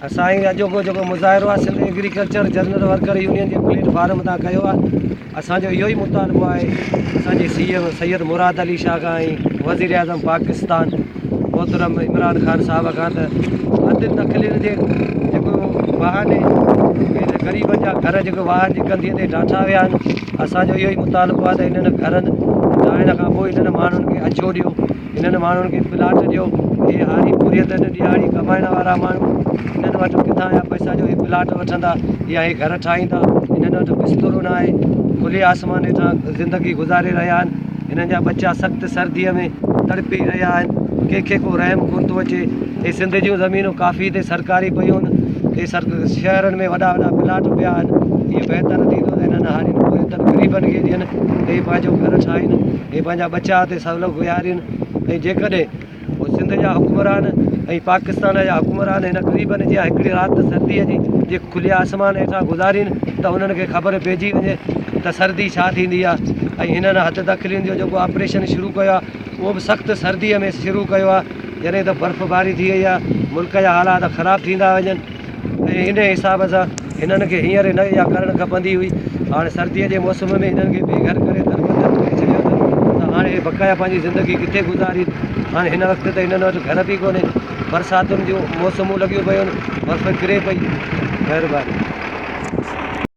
اسان هي اڄوڪو جيڪو مظاهرو آهي Sindh agriculture general worker union جي پليٽ فارم تان ڪيو آهي. اسان جو اهو ئي مطالبو آهي اسان جي سي ايم سيد مراد علي شاهه کان ۽ وزير اعظم پاڪستان محترم عمران خان صاحب کان ته حد دخلين جي جيڪو بهاني غريبن جا گهر جيڪو واهن جي ڪنڌي تي ڊاٺا ويا آهن، اسان جو اهو ئي مطالبو آهي ته انهن گهرن ڊاهڻ کان پوء انهن ماڻهن کي اجهو ڏيو، انهن ماڻهن کي پلاٽ ڏيو. هي هاري پورهيت آهن، ڏهاڙي ڪمائڻ وارا ماڻهو، انهن وٽ ڪٿان جا پئسا جو هي پلاٽ وٺندا يا هي گهر ٺاهيندا. انهن وٽ بسترو نه آهي، کلي آسمان هيٺان زندگي گذاري رهيا آهن. انهن جا ٻچا سخت سرديء ۾ تڙپي رهيا آهن، ڪنهن کي ڪو رحم ڪونه ٿو اچي. هي سنڌ جون زمينون ڪافي هتي سرڪاري پيون آهن، هي شهرن ۾ وڏا وڏا پلاٽ پيا آهن. اهو بهتر ٿيندو ته انهن هارين پورهيتن غريبن کي ڏين، هي پنهنجو گهر ٺاهين، هي پنهنجا ٻچا هتي سولو ويهارين. ۽ جيڪڏهن هو سنڌ جا حڪمران ۽ پاڪستان جا حڪمران هن غريبن جيان هڪڙي رات سرديء جي جي کلي آسمان هيٺان گذارين ته انهن کي خبر پئجي وڃي ته سردي ڇا ٿيندي آهي. ۽ هنن حد دخلين جو جيڪو آپريشن شروع ڪيو آهي اهو به سخت سرديء ۾ شروع ڪيو آهي، جڏهن ته برف باري ٿي وئي آهي، ملڪ جا حالات خراب ٿيندا وڃن ۽ انهي حساب سان هنن کي هينئر نه اها ڪرڻ کپندي هئي. هاڻي سرديء جي موسم ۾ هنن کي بي گهر ڪري دربدر ڪري ڇڏيو اٿن ته هاڻي هي بقايا پنهنجي زندگي ڪٿي گذارين. هاڻي هن وقت ته هنن وٽ گهر به ڪونهي. برساتن جون موسمون لڳيون پيون آهن، برف ڪري پئي. مهرباني.